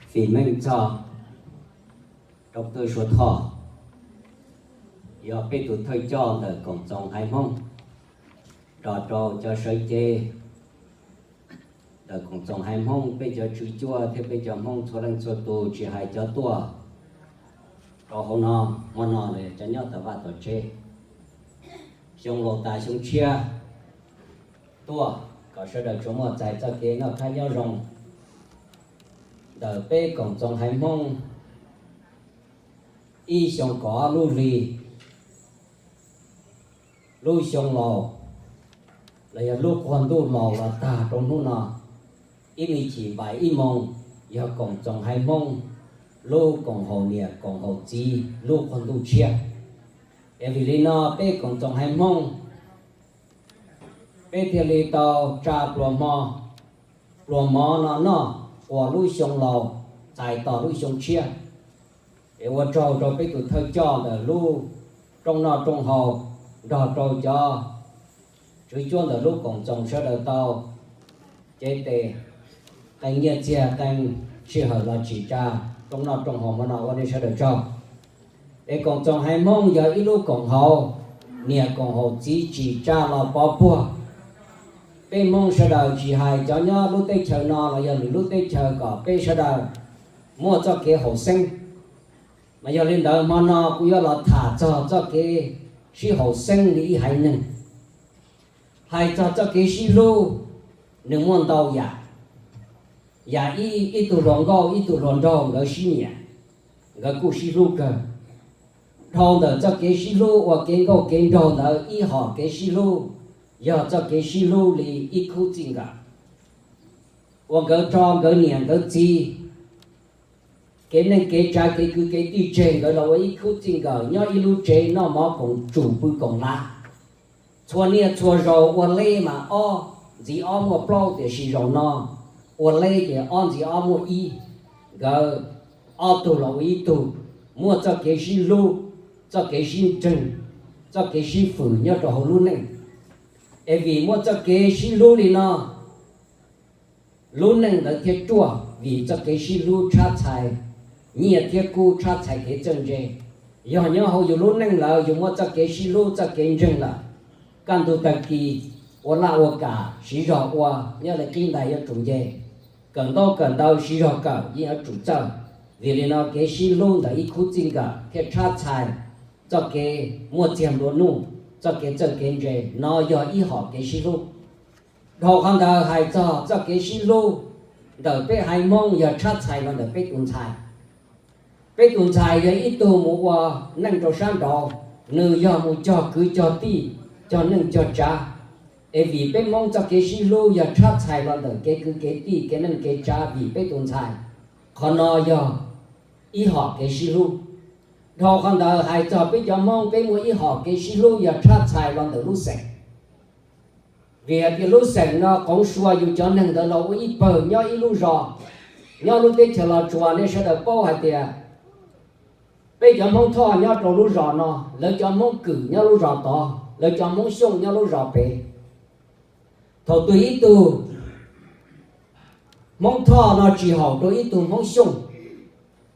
Fim meej txog Doctor Suav Thoj, yog peb tus thawj coj ntawm Koom Txoos Haiv Hmoob, nrog rau cov sawv cev ntawm Koom Txoos Haiv Hmoob, peb cov tswv cuab thiab peb cov Hmoob txhua leej txhua tus, tsis hais cov tuaj rau hauv no, hmo no los yog cov nyob tom vaj tom tsev. Xyoo laus tas xyoo tshiab tuaj, kom sawv daws tsuas muaj txais txoj kev noj qab nyob zoo ntawm peb Koom Txoos Haiv Hmoob ib xyoo kaum ob lub hli, lub xyoo laus los yog lub qub ntuj laus los tag rau hnub no. Ib me chim npaim ib moos yog Koom Txoos Haiv Hmoob lub koom haum niam koom haum txiv lub qub ntuj tshiab. Es vim li no peb Koom Txoos Haiv Hmoob, peb thiaj li tau tsa pluas hmo, pluas mov no noj quas lub xyoo laus txais tos lub xyoo tshiab. Es ua tsaug rau peb tus thawj coj ntawm lub rooj noj rooj haus, nrog rau cov tswv cuab ntawm lub Koom Txoos sawv daws tau cev tes qee nyiaj txiag qee sij hawm los tsim tsa rooj noj rooj haus hmo no, ua nej sawv daws tsaug. Es Koom Txoos Haiv Hmoob yog ib lub koom haum niam koom haum txiv tsim tsa los pov puag peb Hmoob sawv daws, tsis hais cov nyob lub teb chaws no los yog lwm lub teb chaws, kom peb sawv daws muaj txoj kev haum xeeb. Mas yog li ntawd hmo no kuv yuav los tham txog txoj kev sib haum xeeb li ib haiv neeg. Hais txog txoj kev sib hlub, nws muaj ntau yam. Yam ib, ib tug hluas nkauj ib tug hluas nraug nkawd sib nyiam, nkawd kuj sib hlub kawg. Dhau ntawm txoj kev sib hlub ua kev nkauj kev nraug ntawd, ib hom kev sib hlub yog txoj kev sib hlub li ib khub txij nkawm uas nkawd rho nkawd niam nkawd txiv, kev neej kev tsav, kev kwv kev tij tseg nkawd los ua ib khub txij nkawm nyob ib lub tsev noj mov koom tsum pw koom lav. Txhua niaj txhua zaus ua leb mas ob ntxiv ob muaj plaub, tiam sis zaum no ua leb ces ob ntxiv ob muaj ib. Nkawd ob tug los ua ib tug, muaj txoj kev sib hlub, txoj kev sib ntseeg, txoj kev sib fwm nyob rau hauv lub neej. Es vim muaj txoj kev sib hlub li no, lub neej ntawd thiaj ruaj, vim txoj kev sib hlub tshab txhais nyiaj thiab kub, tshab txhais kev txawj ntse. Yog nyob hauv yus lub neej lawm yus muaj txoj kev sib hlub txoj kev ntseeg lawm, kaj ntug tag kis ua laj ua kam siv zog ua, nyob li qib ntais yuav tsum nce, kawm ntaub kawm ntawv siv zog kawm yeej yuav tsum txawj. Vim li no kev sib hlub ntawm ib khub txij nkawm thiaj tshab txhais txoj kev muaj txiag nplua nuj, txoj kev txawj kev ntse. No yog ib hom kev sib hlub. Dhau qhov ntawd hais txog txoj kev sib hlub ntawm peb haiv Hmoob yog tshab txhais los ntawm peb tus ntxhais. Peb tus ntxhais yog ib tug mus ua neej rau sab nraud, nws yog mus cog kwv cog tij, cog neej cog tsav. Es vim peb Hmoob txoj kev sib hlub yog tshab txhais los ntawm kev kwv kev tij, kev neej kev tsav vim peb tus ntxhais. Qhov no yog ib hom kev sib hlub. Dhau qhov ntawd hais txog peb cov Hmoob, peb muaj ib hom kev sib hlub yog tshab txhais los ntawm lub xeem. Vim hais tias lub xeem no qoov sua yus cov neeg ntawd los ua ib pawg nyob ib lub zos, nyob lub teb chaws Los Tsuas. Nej sawv daws paub hais tias peb cov Hmoob Thoj nyob rau lub zos no, lawv cov Hmoob Kwm nyob lub zos tod, lawv cov Hmoob Xyooj nyob lub zos pem. Thaum twg ib tug Hmoob Thoj no tsis haum rau ib tug Hmoob Xyooj,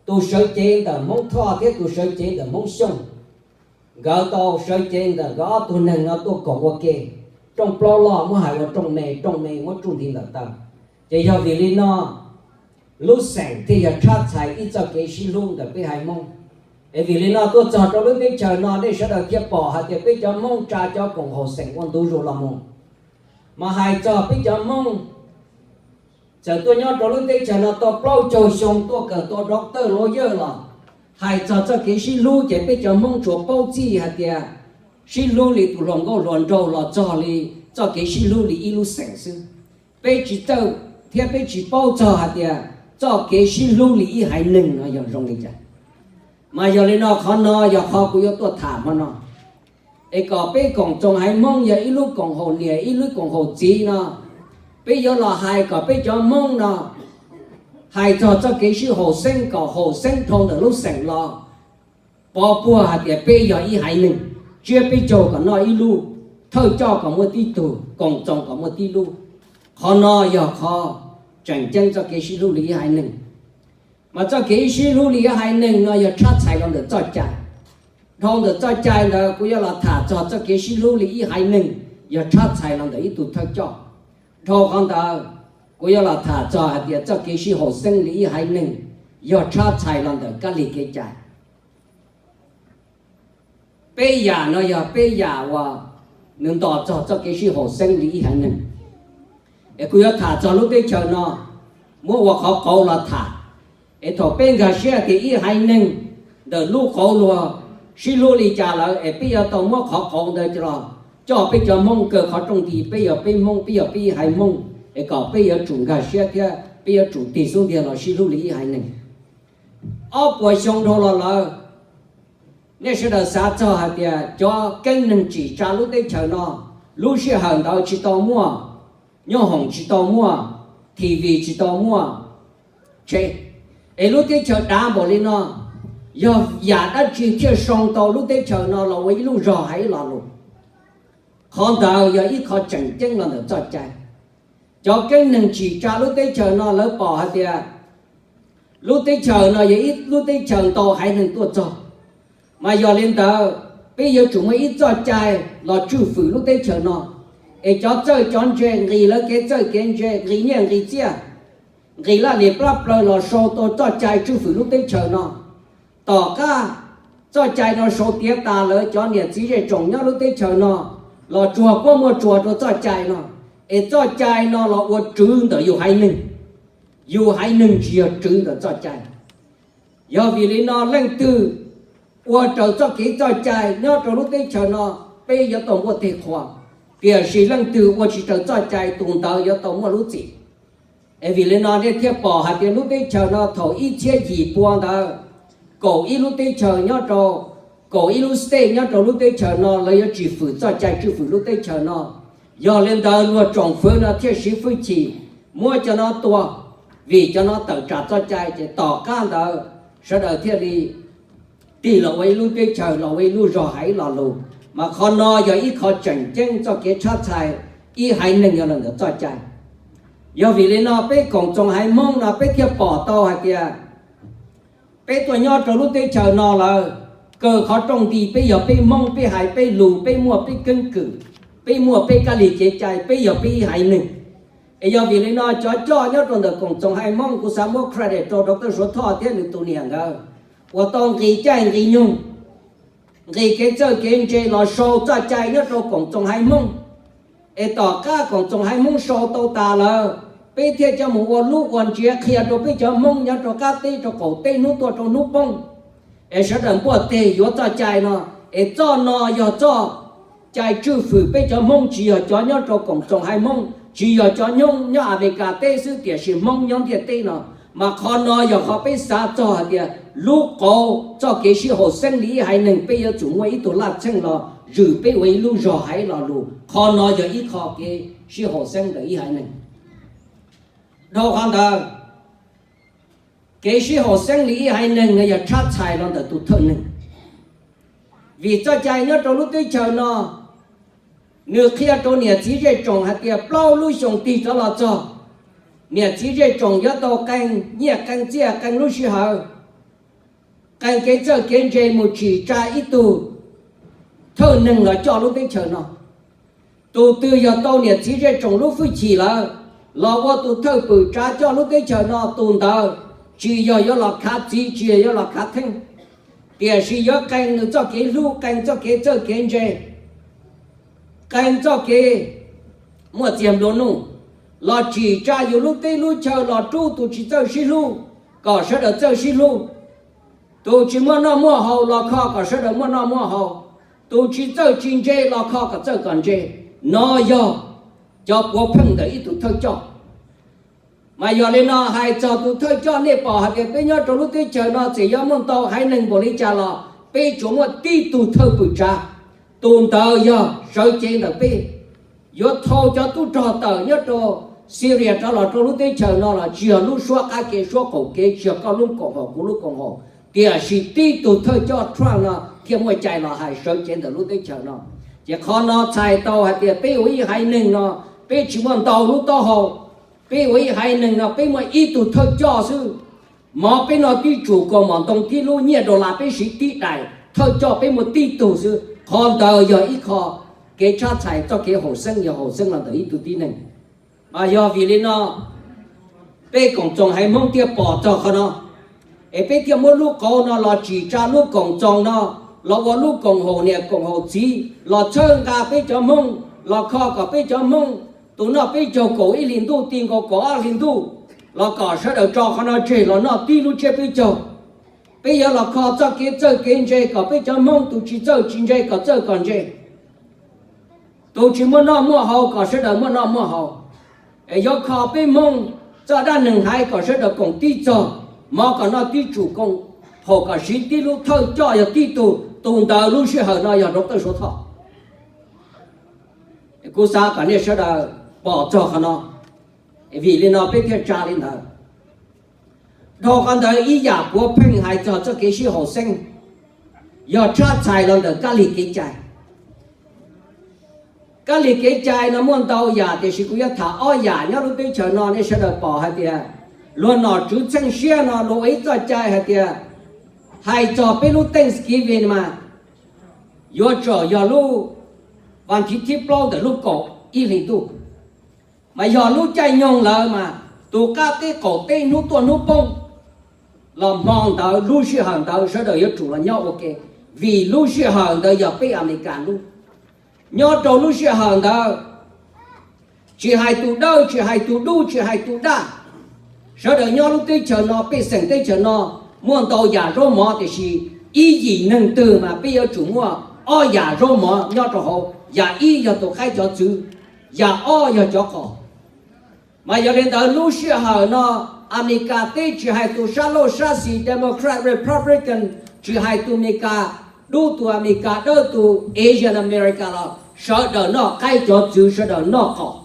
tus sawv cev ntawm Hmoob Thoj thiab tus sawv cev ntawm Hmoob Xyooj, nkawd tau sawv cev ntawm nkawd ob tug neeg no tuaj koom ua ke, rooj plaub loj muab hais ua rooj me, rooj me muab tsuj nti ntawm taw. Ces yog vim li no lub xeem thiaj yog tshab txhais ib txoj kev sib hlub ntawm peb haiv Hmoob. Es vim li no tuaj txog rau lub teb chaws no nej sawv daws thiaj pom hais tias peb cov Hmoob tsa cov koom haum xeem ua ntu zus los mus. Mas hais txog peb cov Hmoob, txawm tuaj nyob rau lub teb chaws no tau plaub caug xyoo, tuaj kawm tau doctor, lawyer los, hais txog txoj kev sib hlub ces peb cov Hmoob tsuas paub txij hais tias sib hlub li tus hluas nkauj hluas nraug los txog li txoj kev sib hlub li ib lub xeem xwb. Peb tsis txawj thiab peb tsis paub txog hais tias txoj kev sib hlub li ib haiv neeg no yog zoo li cas. Mas yog li no qhov no yog qhov kuv yuav tuaj tham hmo no, es kom peb koom txoos haiv Hmoob yog ib lub koom haum niam ib lub koom haum txiv no, peb yuav los hais kom peb cov Hmoob no hais txog txoj kev sib haum xeeb, kom haum xeeb dhau ntawm lub xeem los pov puag hais tias peb yog ib haiv neeg, tsiab peb caug kom noj ib lub, thawj coj kom muaj tib tug, koom txoos kom muaj tib lub. Qhov no yog qhov tseem ceeb txoj kev sib hlub li ib haiv neeg. Mas txoj kev sib hlub li ib haiv neeg no yog tshab txhais los ntawm txoj cai. Dhau ntawm txoj cai ntawd kuv yuav los tham txog txoj kev sib hlub li ib haiv neeg yog tshab txhais los ntawm ib tug thawj coj. Dhau qhov ntawd kuv yuav los tham txog hais tias txoj kev sib haum xeeb li ib haiv neeg yog tshab txhais los ntawm kab lig kev cai. Peb yam no yog peb yam uas nws ntos txog txoj kev sib haum xeeb li ib haiv neeg. Es kuv yuav tham txog lub teb chaws no, muab ua qhov qauv los tham. Es thaum peb nkag siab tias ib haiv neeg ntawm lub qauv luag sib hlub li cas lawm es peb yuav tau muab qhov qauv ntawd los coj peb cov Hmoob kaw qhov rooj nti, peb yog peb Hmoob, peb yog peb ib haiv Hmoob, es kom peb yuav tsum nkag siab thiab peb yuav tsum tig xub ntiag los sib hlub li ib haiv neeg. Ob puas xyoo dhau los lawm, nej sawv daws xav txog hais tias cov keeb neeg tsim tsa lub teb chaws no, lub sij hawm ntawd tsis tau muaj nyoob hoom, tsis tau muaj T V, tsis tau muaj tsheb, es lub teb chaws dav npaum li no, yog yam dab tsi thiaj sau tau lub teb chaws no los ua ib lub zog hais ib lo lus? Qhov ntawd yog ib qho tseem ceeb los ntawm txoj cai. Cov keeb neeg tsim tsa lub teb chaws no lawv pom hais tias lub teb chaws no yog ib lub teb chaws ntau haiv neeg tuaj txog, mas yog li ntawd peb yuav tsum muaj ib txoj cai los tswj fwm lub teb chaws no. Es cov txawj cov ntse nqis lawv kev txawj kev ntse, nqis nyiaj nqis txiaj, nqis laj lim plab plaws los sau tau txoj cai tswj fwm lub teb chaws no. Tom qab txoj cai no sau tiav tas lawm, cov niam txiv zej tsoom nyob lub teb chaws no los tsuag kuab muaj tsuag rau txoj cai no. Es txoj cai no los ua tswv ntawm yus haiv neeg, yus haiv neeg tsis yog tswv ntawm txoj cai. Yog vim li no leej twg ua raws txoj kev txoj cai nyob rau lub teb chaws no, peb yuav tau npuaj teg qhua. Tiam sis leej twg ua tsis raws txoj cai, tus ntawd yuav tau muaj lub txim. Es vim li no nej thiaj pom hais tias lub teb chaws no thaum ib txhiab yim pua ntawd, kaum ib lub teb chaws nyob rau, kaum ib lub state nyob rau lub teb chaws no lawv yuav tsis fwm txoj cai tswj fwm lub teb chaws no. Yog li ntawd luag tsoom fwv no thiaj siv hwj chim muab cov no tua, vim cov no tawm tsam txoj cai ces tom qab ntawd sawv daws thiaj li tig los ua ib lub teb chaws, los ua ib lub zog hais ib lo lus. Mas qhov no yog ib qho tseem ceeb txoj kev tshab txhais ib haiv neeg yog los ntawm txoj cai. Yog vim li no peb koom txoos haiv Hmoob no peb thiaj pom tau hais tias peb tuaj nyob rau lub teb chaws no lawm, kaw qhov rooj nti, peb yog peb Hmoob, peb hais peb lus, peb muaj peb keeb kwm, peb muaj peb kab lig kev cai, peb yog peb ib haiv neeg. Es yog vim li no cov coj nyob rau ntawm koom txoos haiv Hmoob, kuv xav muab credit rau Doctor Suav Thoj thiab nws tus niam nkawd uas tau nqis caij nqis nyoog, nqis kev txawj kev ntse los sau txoj cai nyob rau koom txoos haiv Hmoob. Es tom qab koom txoos haiv Hmoob sau tau tas lawm, peb thiaj coj mus ua lub ua ntsiav qhia rau peb cov Hmoob nyob rau qab teb rau qaum teb hnub tuaj rau hnub poob. Es sawv daws npuaj teg yuav txoj cai no, es txoj no yog txoj cai tswj fwm peb cov Hmoob, tsis yog cov nyob rau koom txoos haiv Hmoob, tsis yog cov Hmoob nyob Amelikas teb xwb, tiam sis Hmoob nyob ntiaj teb no. Mas qhov no yog qhov peb xav txog hais tias lub qauv txoj kev sib haum xeeb li ib haiv neeg peb yuav tsum muaj ib tug laj txheej los zwm peb ua ib lub zog hais ib lo lus. Qhov no yog ib qho kev sib haum xeeb ntawm ib haiv neeg. Dhau qhov ntawd, kev sib haum xeeb li ib haiv neeg no yog tshab txhais los ntawm tus thawj neeg. Vim txoj cai nyob rau lub teb chaws no, nws qhia rau niam txiv zej tsoom hais tias plaub lub xyoo tig rov los txog, niam txiv zej tsoom yuav tau qee nyiaj qee txiaj, qee lub sij hawm, qee kev txawj kev ntse mus tsim tsa ib tug thawj neeg los coj lub teb chaws no. Tus twg yog tau niam txiv zej tsoom lub hwj chim lawm, los ua tus thawj pwm tsav coj lub teb chaws no, tus ntawd tsis yog yuav los khav txiv, tsis yog yuav los khav theej, tiam sis yuav qee nws txoj kev hlub, qee txoj kev txawj kev ntse, qee txoj kev muaj txiag nplua nuj, los tsim tsa yus lub teb lub chaw los rub tus tsis txawj sib hlub kom sawv daws txawj sib hlub, tus tsis muaj noj muaj haus los kho kom sawv daws muaj noj muaj haus, tus tsis txawj tsis ntse los kho kom txawj kom ntse. No yog cov puav pheej ntawm ib tug thawj coj. Mas yog li no hais txog tus thawj coj, nej pom hais tias peb nyob rau lub teb chaws no txawm yuav muaj ntau haiv neeg npaum li cas los peb tsuas muaj tib tug thawj pwm tsav, tus ntawd yog sawv cev ntawm peb. Yuav thau cov tub rog tawm nyob rau Syria rov los rau lub teb chaws no los tsis yog lub suab qab kev suab qaum kev, tsis yog koj lub koom haum kuv lub koom haum, tiam sis tib tug thawj coj Trump no thiaj muaj cai los hais sawv cev ntawm lub teb chaws no. Ces qhov no txhais tau hais tias peb ua ib haiv neeg no, peb tsis muaj ntau lub taub hau, peb ua ib haiv neeg no peb muaj ib tug thawj coj xwb. Mov peb noj tib tsum, kaus mom ntoo tib lub, nyiaj dollar peb siv tib daim, thawj coj peb muaj tib tug xwb. Qhov ntawd yog ib qho kev tshab txhais txoj kev haum xeeb, yog haum xeeb los ntawm ib tug tib neeg. Mas yog vim li no peb koom txoos haiv Hmoob thiaj pom txog qhov no, es peb thiaj muab lub qauv no los tsim tsa lub koom txoos no, los ua lub koom haum niam koom haum txiv, los txhawb nqa peb cov Hmoob, los kho kom peb cov Hmoob tus noj peb caug kaum ib hlis ntuj ti nkaus kaum ob hlis ntuj, los kom sawv daws tso qhov no tseg los noj tib lub tsiab peb caug. Peb yuav los kho txoj kev txawj kev ntse kom peb cov Hmoob tus tsis txawj tsis ntse kom txawj kom ntse, tus tsis muaj noj muaj haus kom sawv daws muaj noj muaj haus. Es yuav kho peb Hmoob txoj dab neeg haiv kom sawv daws koom tib txog, mov kom noj tib tsum, koom haum kom siv tib lub, thawj coj yog tib tug, tus ntawd lub sij hawm no yog Doctor Suav Thoj. Kuv xav kom nej sawv daws pom txog qhov no, vim li no peb thiaj tsa li ntawd. Dhau qhov ntawd ib yam puav pheej hais txog txoj kev sib haum xeeb, yog tshab txhais los ntawm kab lig kev cai. Kab lig kev cai no muaj ntau yam, tiam sis kuv yuav tham ob yam nyob lub teb chaws no nej sawv daws pom hais tias luag nom tswv txheej siab no luag ua ib txoj cai hais tias, hais txog peb lub Thanksgiving mas yuav tsum yog lub vas thiv thib plaub ntawm lub kaum ib hlis ntuj, mas yog lub caij nyoog lawm mas tus qab teb qaum teb hnub tuaj hnub poob los hmo ntawd lub sij hawm ntawd sawv daws yuav tsum los nyob ua ke, vim lub sij hawm ntawd yog peb Amelikas lub. Nyob rau lub sij hawm ntawd tsis hais tus dawb tsis hais tus dub tsis hais tus daj, sawv daws nyob lub teb chaws no, pej xeem teb chaws no muaj ntau yam zaub mov, tiam sis ib yim neeg twg mas peb yuav tsum muaj ob yam zaub mov nyob rau hauv, yam ib yog tus qaib cov txwv, yam ob yog cov qos. Mas yog li ntawd lub sij hawm no Amelikas teb tsis hais tus sab laug sab xis, Democrat, Republican, tsis hais tus Amelikas dub tus Amelikas dawb tus Asian American los sawv daws noj qaib cov txwv, sawv daws noj qos.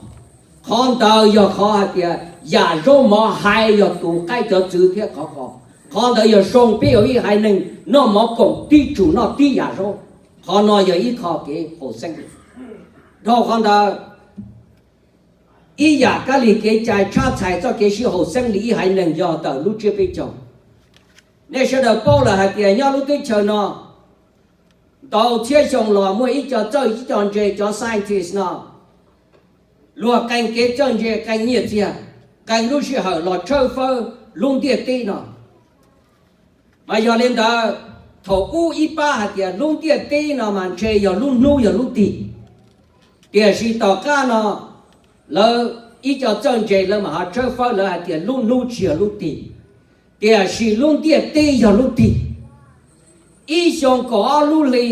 Qhov ntawd yog qhov hais tias yam zaub mov hais yog tus qaib cov txwv thiab qhov qos. Qhov ntawd yog zoo peb yog ib haiv neeg noj mov koom tib tsum noj tib yam zaub. Qhov no yog ib qho kev haum xeeb. Dhau qhov ntawd, ib yam kab lig kev cai tshab txhais txoj kev sib haum xeeb li ib haiv neeg yog ntawm lub tsiab peb caug. Nej sawv daws paub lawm hais tias nyob lub teb chaws no ntau txhiab xyoo los muaj ib co txawj ib co ntse, cov scientist no luag qee kev txawj ntse, qee nyiaj txiag, qee lub sij hawm los tshawb fawb lub ntiaj teb no. Mas yog li ntawd, thaum ub ib pab hais tias lub ntiaj teb no mas ntshe yog lub hnub yog lub tig, tiam sis tom qab no lawv ib co txawj ntse lawv mam ho tshawb fawb, lawv hais tias lub hnub tsis yog lub tig, tiam sis lub ntiaj teb yog lub tig. Ib xyoo kaum ob lub hli,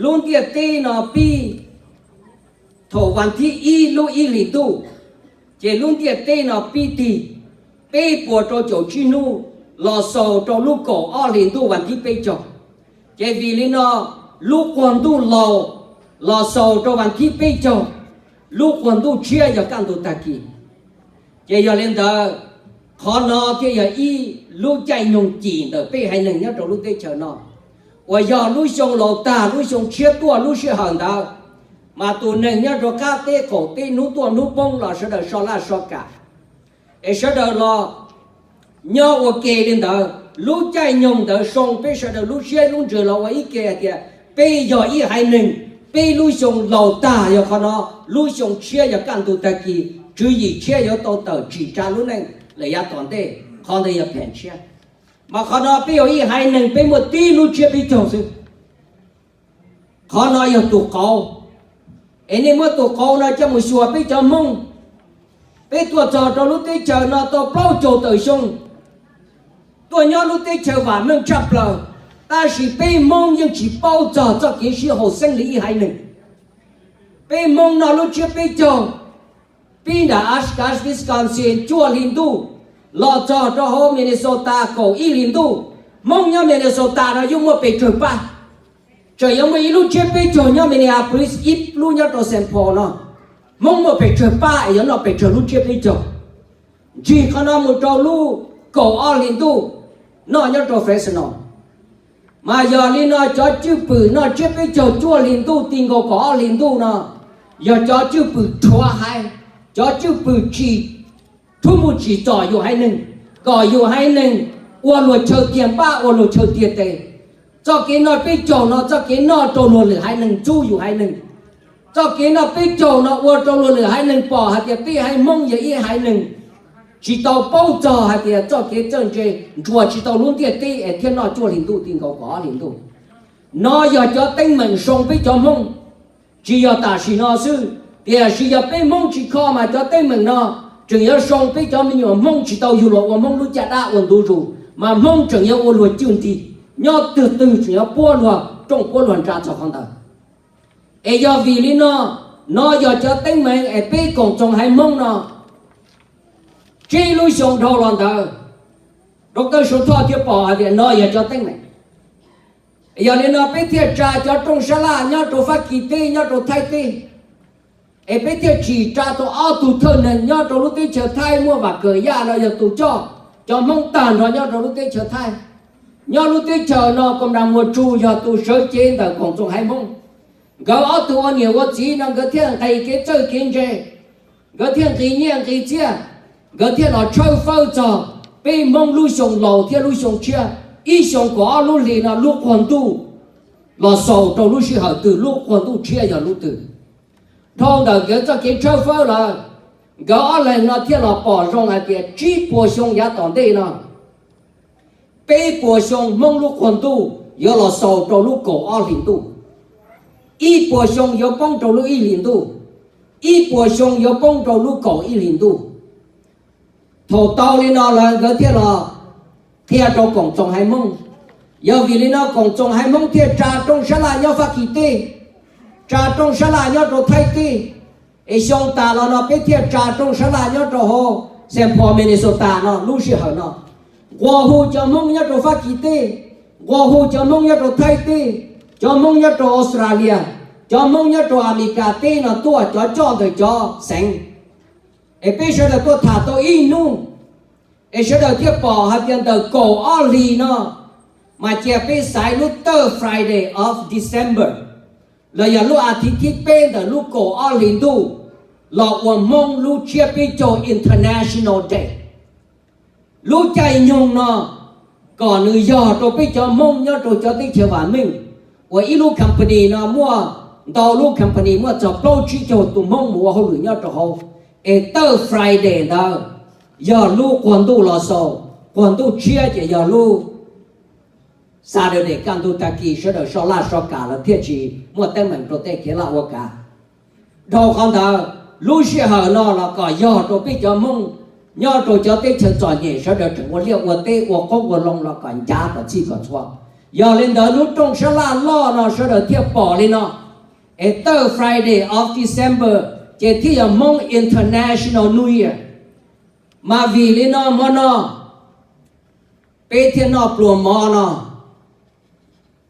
lub ntiaj teb no pib thaum vas thib ib lub ib hlis ntuj, ces lub ntiaj teb no pib tig peb puas rau caum tsib hnub los xaus rau lub kaum ob hlis ntuj vas thib peb caug. Ces vim li no lub quag ntuj laus los xaus rau vas thib peb caug, lub quag ntuj tshiab yog kaj ntug tag kis. Ces yog li ntawd, qhov no thiaj yog ib lub caij nyoog cim ntawm peb haiv neeg nyob rau lub teb chaws no, uas yog lub xyoo laus tag lub xyoo tshiab tuaj lub sij hawm ntawd, mas tus neeg nyob rau qab teb qaum teb hnub tuaj hnub poob los sawv daws so laj so kam, es sawv daws los nyob ua ke li ntawd. Lub caij nyoog ntawd soo peb sawv daws lub siab lub ntsws los ua ib ke hais tias peb yog ib haiv neeg, peb lub xyoo laus tag yog qhov no, lub xyoo tshiab yog kaj ntug tag kis, tswv yim tshiab yuav tau tawm tsim tsa lub neej lawm yav tom ntej, qhov ntawd yog phem tshiab. Mas qhov no peb yog ib haiv neeg peb muaj tib lub tsiab peb caug xwb. Qhov no yog tus qauv, es nej muab tus qauv no coj mus xyuas peb cov Hmoob. Peb tuaj txog rau lub teb chaws no tau plaub caug tawm xyoo, tuaj nyob lub teb chaws vam meej tshaj plaws, tab sis peb Hmoob yeej tsis paub txog txoj kev sib haum xeeb li ib haiv neeg. Peb Hmoob noj lub tsiab peb caug, pib nram Oshkosh, Wisconsin cuaj hli ntuj, los txog rau hauv Minnesota kaum ib hlis ntuj. Hmoob nyob Minnesota no yeej muaj pes tsawg pab. Tseem yuav muaj ib lub tsiab peb caug nyob Minneapolis, ib lub nyob rau Saint Paul no. Hmoob muaj pes tsawg pab es yuav noj pes tsawg lub tsiab peb caug. Ntsig qhov no mus rau lub kaum ob hli ntuj noj nyob rau Fresno. Mas yog li no cov cwj pwm noj tsiab peb caug cuaj hli ntuj ti nkaus kaum ob hli ntuj no, yog cov cwj pwm rhuav haiv, cov cwj pwm tsis rhuav mus tsim txom yus haiv neeg. kom yus haiv neeg ua luag chaw tiag npaj, ua luag chaw tiag tes. Txoj kev noj peb caug no, txoj kev noj rau luag lwm haiv neeg ntxub yus haiv neeg. Txoj kev noj peb caug no ua rau luag lwm haiv neeg pom hais tias peb haiv Hmoob yog ib haiv neeg tsis tau paub txog hais tias txoj kev txawj ntse, ntsuas tsis tau lub ntiaj teb es thiaj noj cuaj hlis ntuj ti nkaus kaum ob hlis ntuj. No yog cov teeb meem soo peb cov Hmoob, tsis yog tam sim no xwb, tiam sis yog peb Hmoob tsis kho mas cov teeb meem no tseem yuav soo peb cov me nyuam Hmoob tsis tau yug los ua Hmoob lub caj dab ua ntu zus, mas Hmoob tseem yuav ua luag cwj ntig, nyob twg twg tseem yuav puab luag rooj puab luag nra txog qhov ntawd. Es yog vim li no, no yog cov teeb meem es peb koom txoos haiv Hmoob no tsib lub xyoo dhau los ntawd, Doctor Soo Thoj thiaj pom hais tias no yog cov teeb meem. Yog li no peb thiaj tsa cov rooj sab laj nyob rau Fab Kis teb, nyob rau Thaib teb, es peb thiaj tsim tsa tau ob tug thawj neeg nyob rau lub teb chaws Thaib, muaj Vam Kawm Yaj no yog tus coj cov Hmoob tag nrho nyob rau lub teb chaws Thaib. Nyob lub teb chaws no Kom Nras Muas Tsug yog tus sawv cev ntawm koom txoos haiv Hmoob. Nkawd ob tug ua niam ua txiv no nkawd thiaj nqis kev txawj kev ntse, nkawd thiaj nqis nyiaj nqis txiaj, nkawd thiaj los tshawb fawb txog peb Hmoob lub xyoo laus thiab lub xyoo tshiab. Ib xyoo kaum ob lub hlis no lub qhua ntuj los xaus rau lub sij hawm twg, lub qhua ntuj tshiab yog lub twg. Dhau ntawm nkawd txoj kev tshawb fawb lawm, nkawd ob leeg no thiaj los pom zoo hais tias tsib puas xyoo yav tom ntej no, peb puas xyoo Hmoob lub qhua ntuj yuav los xaus rau lub kaum ob hlis ntuj, ib puas xyoo yuav poob rau lub ib hlis ntuj, ib puas xyoo yuav poob rau lub kaum ib hlis ntuj. Thaum tau li no lawm nkawd thiaj los qhia rau koom txoos haiv Hmoob. Yog vim li no koom txoos haiv Hmoob thiaj tsa rooj sab laj nyob Fab Kis teb, tsa rooj sab laj nyob rau Thaib teb. Es xyoo tas los no peb thiaj tsa rooj sab laj nyob rau hauv Saint Paul, Minnesota no lub sij hawm no. Nqua hu cov Hmoob nyob rau Fab Kis teb, nqua hu cov Hmoob nyob rau Thaib teb, cov Hmoob nyob rau Australia, cov Hmoob nyob rau Amelikas teb no tuaj, cov coj ntawm cov xeev. Es peb sawv daws tuaj tham tau ib hnub, es sawv daws thiaj pom hais tias ntawm kaum ob hlis no mas cia peb xaiv lub third Friday of December, los yog lub as thiv thib peb ntawm lub kaum ob hlis ntuj, los ua Hmoob lub tsiab peb caug International Day. Lub caij nyoog no kom nws yog rau peb cov Hmoob nyob rau cov teb chaws vam meej, uas ib lub company no muaj ntau lub company muaj txog plaub tsib caug tus Hmoob mus ua hauj lwm nyob rau hauv. Es third Friday ntawd yog lub qhua ntuj los xaus, qhua ntuj tshiab ces yog lub Saturday kaj ntug tag kis sawv daws so laj so kam los thiaj tsis muaj teeb meem rau tej kev laj ua kav. Dhau qhov ntawd, lub sij hawm no los kom yog rau peb cov Hmoob nyob rau cov teb chaws txom nyem sawv daws tseem ua liaj ua teb ua qoob ua loo los kom ncav kom txhij kom txhua. Yog li ntawd lub rooj sab laj loj no sawv daws thiaj pom li no, es third Friday of December ces thiaj yog Hmoob International New Year. Mas vim li no hmo no peb thiaj noj pluas mov no,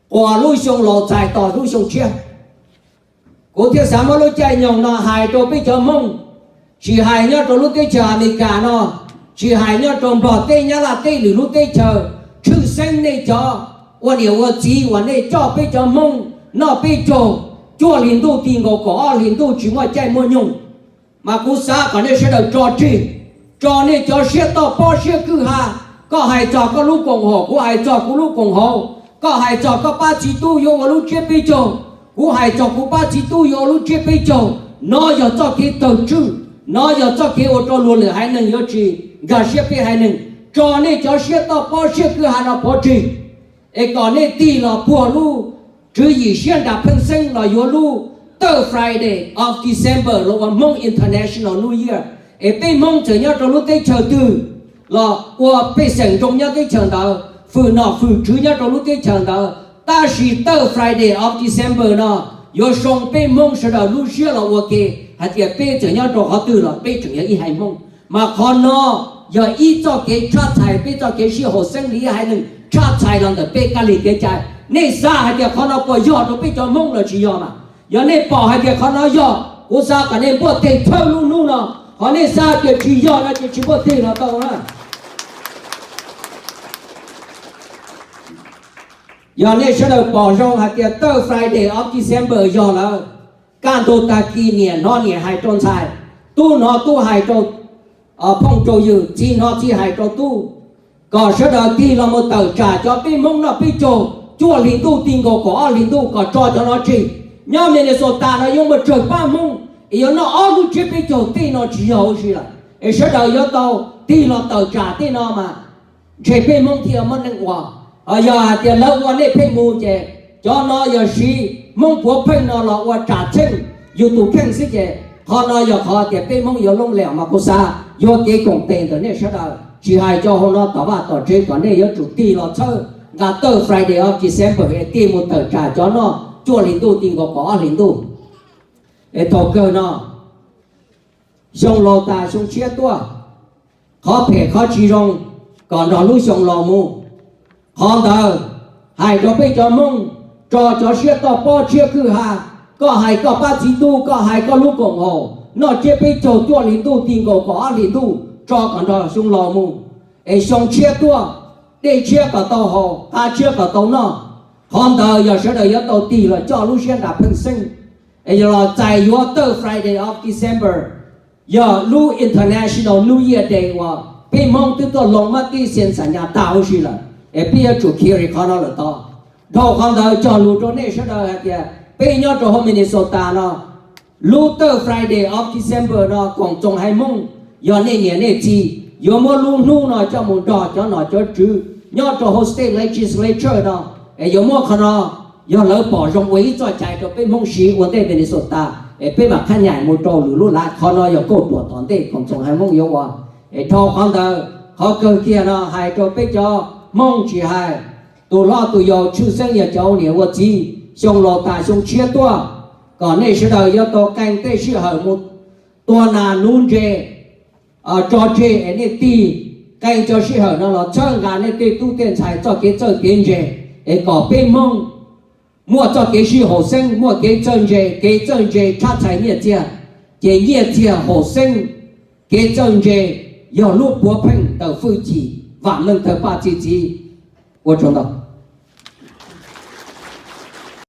quas lub xyoo laus txais tos lub xyoo tshiab. Kuv thiaj xav muab lub caij nyoog no hais rau peb cov Hmoob, tsis hais nyob rau lub teb chaws Amelikas no, tsis hais nyob rau Nplog teb, Nyab Laj teb, lwm lub teb chaws, tshwj xeeb nej cov ua niam ua txiv uas nej coj peb cov Hmoob noj peb caug cuaj hlis ntuj ti nkaus kaum ob hlis ntuj tsis muaj caij muaj nyoog. Mas kuv xav kom nej sawv daws tso tseg, tso nej cov siab toj pob siab kwj ha. Koj hais txog koj lub koom haum, kuv hais txog kuv lub koom haum. Koj hais txog koj pab txiv tub yuav ua lub tsiab peb caug, kuv hais txog kuv pab txiv tub yuav ua lub tsiab peb caug. No yog txoj kev tawg tswj, no yog txoj kev ua rau luag lwm haiv neeg yuav tsis nkag siab peb haiv neeg. Tso nej cov siab toj pob siab kwj ha no pov tseg, es kom nej tig los puag lub tswv yim siab nram pheej xeeb los yuav lub third Friday of December los ua Hmoob International New Year. Es peb Hmoob txawm nyob rau lub teb chaws twg los ua pej xeem zoo nyob teb chaws ntawd, fwm nom fwm tswv nyob rau lub teb chaws ntawd. Tab sis third Friday of December no yuav soo peb Hmoob sawv daws lub siab los ua ke hais tias peb txawm nyob rau qhov twg los peb tseem yog ib haiv Hmoob. Mas qhov no yog ib txoj kev tshab txhais peb txoj kev sib haum xeeb li ib haiv neeg, tshab txhais los ntawm peb kab lig kev cai. Nej xav hais tias qhov no puas yog rau peb cov Hmoob los tsis yog mas? Yog nej pom hais tias qhov no yog, kuv xav kom nej npuaj teg thawb lub hnub no. Qhov nej xav tias tsis yog no ces tsis npuaj teg los tau na. Yog nej sawv daws pom zoo hais tias third Friday of December yog lawm, kaj ntug tag kis niam hnov niam hais rau ntxhais, tub hnov tub hais rau phooj rau ywg, txiv hnov txiv hais rau tub, kom sawv daws tig los mus tawm tsam cov peb Hmoob noj peb caug cuaj hlis ntuj ti nkaus kaum ob hlis ntuj kom tso cov no tseg. Nyob Minnesota no yuav muaj tsawg pab Hmoob es yuav noj ob lub tsiab peb caug tej no tsis yog huv si lawm. Es sawv daws yuav tau tig los tawm tsam tej no mas ntshe peb Hmoob thiaj muaj neej ua. Ho yog hais tias lawv ua nej pheej mus ces cov no yog siv Hmoob puav pheej no los ua tsam txheej yus tus kheej xwb ces qhov no yog qhov tias peb Hmoob yuav loob lees mas kuv xav yuav kev koom tes ntawm nej sawv daws tsis hais cov hauv no tom vaj tom tsev kom nej yuav tsum tig los txhawb nqa third Friday of December es tig mus tawm tsam cov noj cuaj hlis ntuj ti nkaus kaum ob hlis ntuj. Es thaum kawg no xyoo laus tas xyoo tshiab tuaj, qhov phem qhov tsis zoo kom nrog lub xyoo laus mus. Qhov ntawd hais rau peb cov Hmoob, tso cov siab toj pob tshiab kwj ha, koj hais koj pab txiv tub, koj hais koj lub koom haum, noj tsiab peb caug cuaj hlis ntuj ti nkaus kaum ob hlis ntuj tso kom nrog xyoo laus mus. Es xyoo tshiab tuaj, dej tshiab kom tau haus, qa tshiab kom tau noj. Qhov ntawd yog sawv daws yuav tau tig los coj lub siab nram pheej xeeb. Es yog los txais yuav third Friday of December, yog lub International New Year Day uas peb Hmoob twb tuaj loo muab tib xia xam nyas tag huv si lawm, es peb yuav tsum carry qhov no lawm tod. Dhau qhov ntawd cog lus rau nej sawv daws hais tias peb nyob rau hauv Minnesota no, lub third Friday of December no koom txoos haiv Hmoob, yog nej niam nej txiv yuav muab lub hnub no coj mus nrog cov nom cov tswv nyob rau hauv state legislature no, es yuav muab qhov no, yog lawv pom zoo ua ib txoj cai rau peb Hmoob siv ua ntej Minnesota, es peb mam qhab nyaim mus rau lwm lub lav. Qhov no yog kauj ruam tom ntej koom txoos haiv Hmoob yuav ua. Es dhau qhov ntawd, qhov kawg kiag no hais rau peb cov Hmoob tsis hais tus hlob tus yau, tshwj xeeb yog cov ua niam ua txiv, xyoo laus tas xyoo tshiab tuaj, kom nej sawv daws yuav tau qee tej sij hawm mus tua nas nuv ntses, tso tseg es nej tig qee cov sij hawm no los txhawb nqa nej tej tub tej ntxhais txoj kev txawj kev ntse, es kom peb Hmoob muaj txoj kev sib haum xeeb, muaj kev txawj ntse, kev txawj ntse tshab txhais nyiaj txiag, ces nyiaj txiag haum xeeb, kev txawj ntse yog lub puav pheej ntawm hwj chim vam meej thawj paj txi txiv. Ua tsaug ntau.